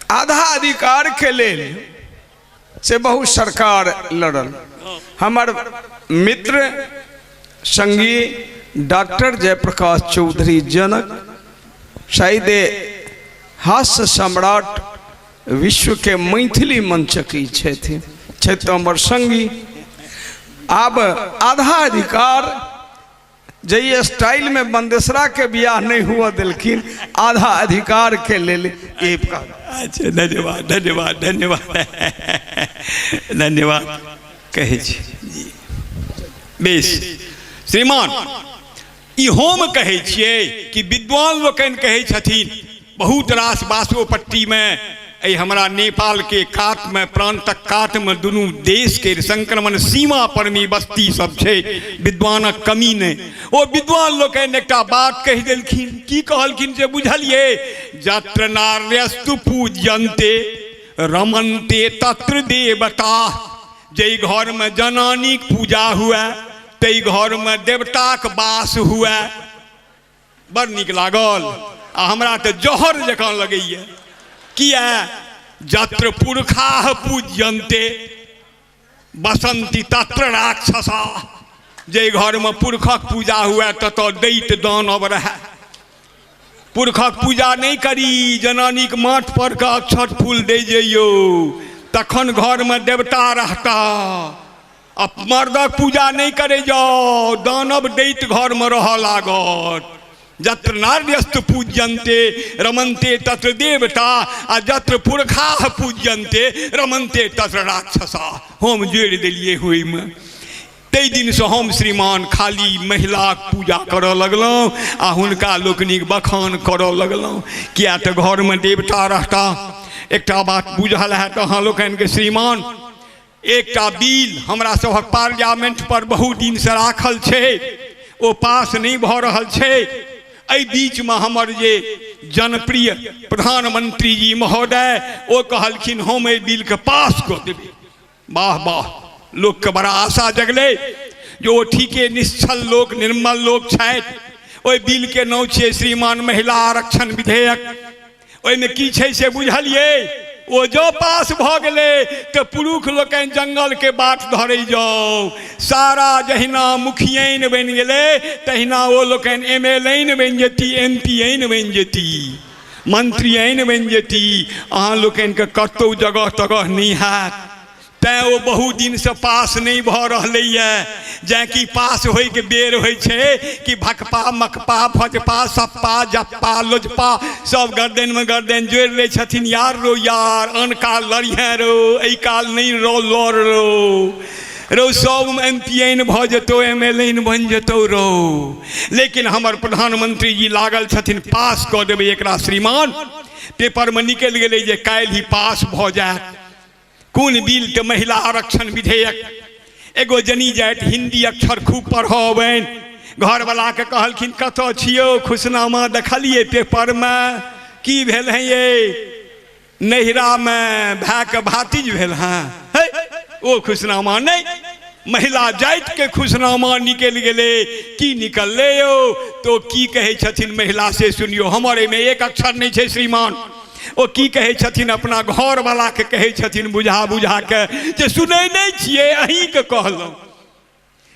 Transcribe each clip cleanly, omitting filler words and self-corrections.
आधा अधिकार के लेल से बहुत सरकार लड़ल। हमर मित्र संगी डॉक्टर जयप्रकाश चौधरी जनक शायद हास्य सम्राट विश्व के मैथिली मंचक ई छथि छथि हमर संगी। आब आधा अधिकार जै स्टाइल में बंदेसरा के बियाह नहीं हुआ दिलखिन, आधा अधिकार के लेल एक। अच्छा, धन्यवाद धन्यवाद धन्यवाद धन्यवाद कहै छी जी। बेस श्रीमान, ई हम कहै छियै कि विद्वान लोकनि कहै छथिन। बहुत रास बासोपट्टीमे एहि हमरा नेपालके कातमे, प्रान्तक कातमे, दुनू देशके संक्रमण सीमा पर मे बस्ती सब छै, विद्वानक कमी नहि। ओ विद्वान लोकनि एकटा बात कहि देलखिन। की कहलखिन से बुझलियै? जत्र नार्यस्तु पूज्यन्ते रमन्ते तत्र देवता। जाहि घरमे जनानीक पूजा हुए ताहि घरमे देवताक वास हुए। बड़ नीक लागल आ हमरा तऽ जहर जकाँ लगैए। किया? जत्र पुरखाह पूज्यन्ते बसंती तत्र राक्षसा। जाहि घरमे पुरखक पूजा हुए ततऽ दैत दानव रहए। पुरखक पूजा नहि करी, जनानीक माथ पर के अक्षत फूल दै जइयौ, तखन घरमे देवता रहता। आ मर्दक पूजा नहि करै जाउ, दानव दैत घरमे रहऽ लागत। जत्र नार्यस्तु पूज्यन्ते रमन्ते तत्र देवता आ जत्र पुरखाह पूज्यन्ते रमन्ते तत्र राक्षसा। हम जोड़ि देलियै ओहिमे। ताहि दिनसँ हम श्रीमान खाली महिलाक पूजा करऽ लगलहुँ आ हुनका लोकनिक बखान करऽ लगलहुँ, किया तऽ घरमे देवता रहता। एकटा बात बुझल हैत अहाँ लोकनिके श्रीमान, एकटा बिल हमरा सभक पार्लियामेंट पर बहुत दिनसँ राखल छै, ओ पास नहि भऽ रहल छै। एहि बीचमे हमर जे जनप्रिय प्रधानमंत्री जी महोदय, ओ कहलखिन हम एहि बिलके पास कऽ देबै। वाह वाह, लोकके बड़ा आशा जगलै जे ओ ठीके निश्चल लोक, निर्मल लोक छथि। ओहि बिलके नाम छियै श्रीमान महिला आरक्षण विधेयक। ओहिमे की छै से बुझलियै? ओ जँ पास भऽ गेलै तऽ पुरुष लोकनि जंगलके बाट धरै जाउ। सारा जहिना मुखियैन बनि गेलै तहिना ओ लोकनि एम एल एन बनि जेती, एम पी एन बनि जेती, मंत्री एन बनि जेती। अहाँ लोकनिके कतहु जगह तगह नहि हैत। तैँ ओ बहुत दिनसँ पास नहि भऽ रहलैए। जैँ कि पास होइके बेर होइ छै कि भकपा मकपा भजपा सप्पा जप्पा लोजपा सब गर्दनिमे गर्दनि जोड़ि लै छथिन। यार रो यार, आन काल लड़िहेँ रो, एहि काल नहि रो लड़ रो रो, सब एम पी एन भऽ जेतौ, एम एल एन बनि जेतौ रो। लेकिन हमर प्रधानमंत्री जी लागल छथिन पास कऽ देबै एकरा। श्रीमान, पेपरमे निकलि गेलै जे काल्हि ही पास भऽ जायत। कोन बिल? तऽ महिला आरक्षण विधेयक। एगो जनी जाइत हिंदी अक्षर खूब पढ़ऽ अबनि। घरवलाके कहलखिन कतऽ छियौ, खुशनामा देखलियै पेपरमे, की भेल हैं ये? नैहरामे भायके भातिज भेल हैं। हे, ओ खुशनामा नहि, महिला जातिके खुशनामा निकलि गेलै। की निकललै यौ? तो की कहै छथिन महिला से सुनियौ। हमर एहिमे एक अक्षर नहि छै श्रीमान। ओ की कहै छथिन? अपना घरवलाके कहै छथिन बुझा बुझा के जे सुनै नहि छियै, अहीँके कहलहुँ,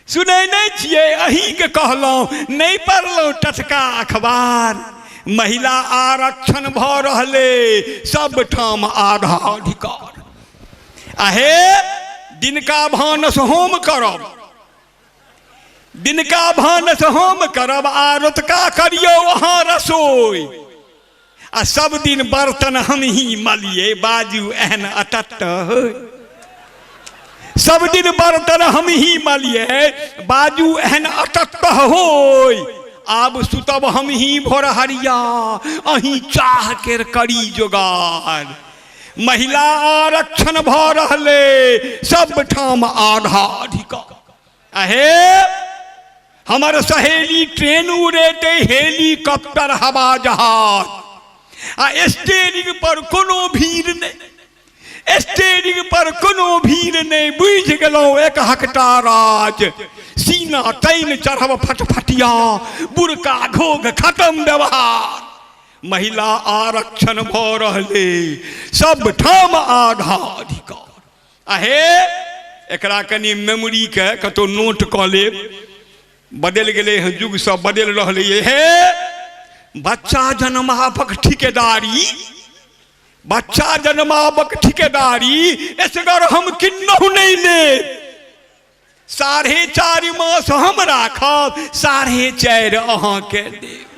सुनै नहि छियै, अहीँके कहलहुँ, नहि पढ़लहुँ टटका अखबार? महिला आरक्षण भऽ रहलै, सबठाम आधा अधिकार। आहे दिनका भानस होम करब, दिनका भानस हम करब आ रतुका करियौ अहाँ रसोई, आ सब दिन बर्तन हम ही मलिए, बाजू एहन अतत्त होय। सब दिन बर्तन हम ही मलिए, बाजू एहन अतत्त होय। आब सुतब हम ही भोरहरिया, अहीं चाह केर करी जोगार। महिला आरक्षण भऽ रहलै, सब ठाम आधा अधिकार। अहे हमर सहेली ट्रेन उड़ेतै, हेलीकॉप्टर हवा जहाज, आ स्टेरिंग पर कोनो भीड़ नहि, स्टेरिंग पर कोनो भीड़ नहि। बुझि गेलहुँ एक हकटा राज। सीना तैन चढ़ब फटफटिया, बुरका घोघ खत्म व्यवहार। महिला आरक्षण भऽ रहलै, सबठाम आधा अधिकार। आहे एकरा कनि मेमोरीके कतहु नोट कऽ लेब। बदलि गेलै हँ युग, सब बदलि रहलै। हे बच्चा जन्माबक ठिकेदारी, बच्चा जन्माबक ठिकेदारी एसगर हम किन्नहु नहि लेब। 4.5 मास हम राखब, 4.5 अहाँके देब।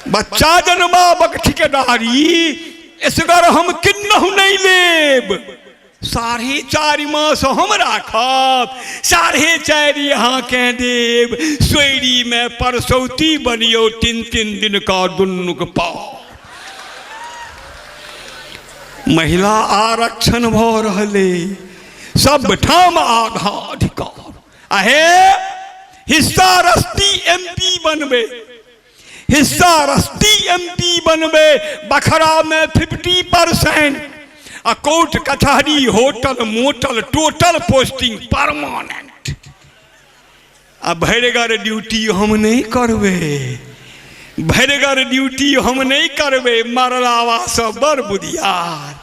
बच्चा जन्माबक ठिकेदारी एसगर हम किन्नहु नहि लेब। 4.5 मास हम राखब, 4.5 अहाँके देब। सोयरीमे परसौती बनियौ, 3-3 दिनका दुनूक पाव। महिला आरक्षण भऽ रहलै, सबठाम आधा अधिकार। आहे हिस्सा रस्ती एम पी बनबै, हिस्सा रस्ती एम पी बनबै, बखरामे 50% आ कोर्ट कचहरी hotel motel total posting permanent. आ भरिगर ड्यूटी हम नहि करबै, भरिगर ड्यूटी हम नहि करबै, मरलावा सब बड़ बुधियार।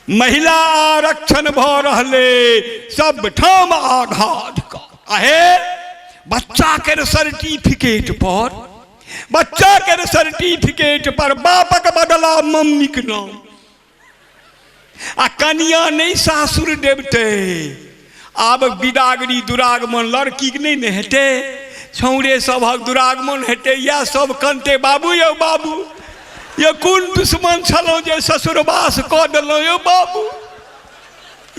महिला आरक्षण भऽ रहलै, सबठाम आधा अधिकार। आहे बच्चा के सर्टिफिकेट पर, बच्चा के सर्टिफिकेट पर बापक बदला मम्मीक नाम। आ कनिया नहि सासुर देवते। आब बिदागरी दुरागमन लड़कीके नहि ने हेतै, छौड़े सभक दुरागमन हेतै। इएह सब कनतै, बाबू यौ बाबू यौ, कोन दुश्मन छलहुँ जे ससुरवास कऽ देलहुँ यौ बाबू।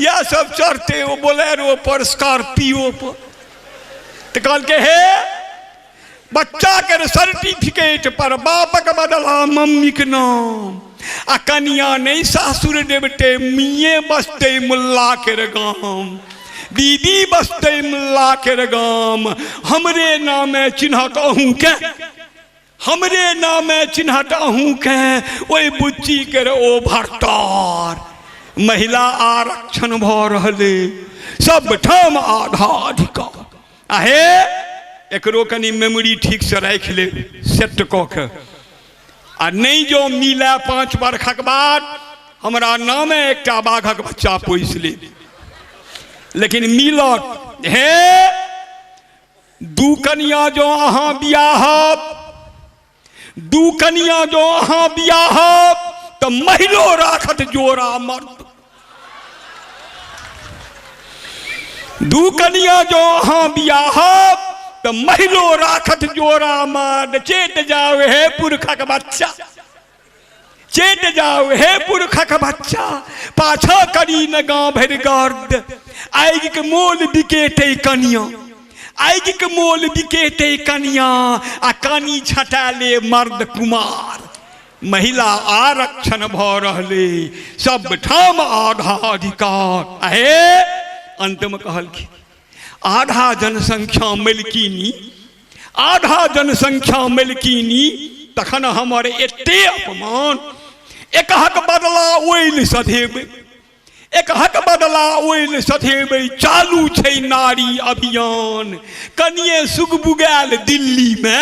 इएह सब चढ़तै ओ बोलेरो पर, स्कॉर्पियो पर। तऽ कहलकै हे बच्चा के सर्टिफिकेट पर बापक बदला मम्मीक नाम। आ कनिया नहि सासुर देवते, मिये बसते मुल्ला के गाम, दीदी बसते मुल्ला के गाम। हमरे नामे चिन्हत अहूँके, हमरे नामे चिन्हत अहूँके, ओहि बुच्ची के ओ भरतार। महिला आरक्षण भऽ रहलै, सबठाम आधा अधिकार। आहे एकरो कनि मेमोरी ठीकसँ राखि लेब सेट कऽ के। आ नहि जँ मिलए 5 बरखक बाद, हमरा नामे एकटा बाघक बच्चा पोसि लेब, लेकिन मिलत। हे 2 कनिया जँ अहाँ बियाहब, 2 कनिया जँ अहाँ बियाहब तऽ महिलो राखत जोड़ा मर्द। 2 कनिया जँ अहाँ बियाहब तऽ महिलो राखत जोड़ा मर्द। चेत जाउ हे पुरखक बच्चा, चेत जाउ हे पुरखक बच्चा, पाछा करी न गाँव भरि गर्द। आगिक मोल बिकेतै कनिया, आगिक मोल बिकेतै कनिया, आ कानी छटा ले मर्द कुमार। महिला आरक्षण भऽ रहलै, सबठाम आधा अधिकार। आहे अंतमे कहलखिन आधा जनसंख्या मलकिनी, आधा जनसंख्या मलकिनी, तखन हमर एते अपमान। एकहक बदला ओइल सधेबै, एकहक बदला ओइल सधेबै, चालू छै नारी अभियान। कनिये सुगबुगायल दिल्लीमे,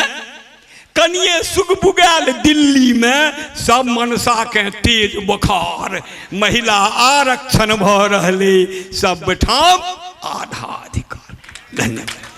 कनिये सुगबुगायल दिल्लीमे, सब मनसाके तेज बोखार। महिला आरक्षण भऽ रहलै, सबठाम आधा अधिकार। धन्यवाद।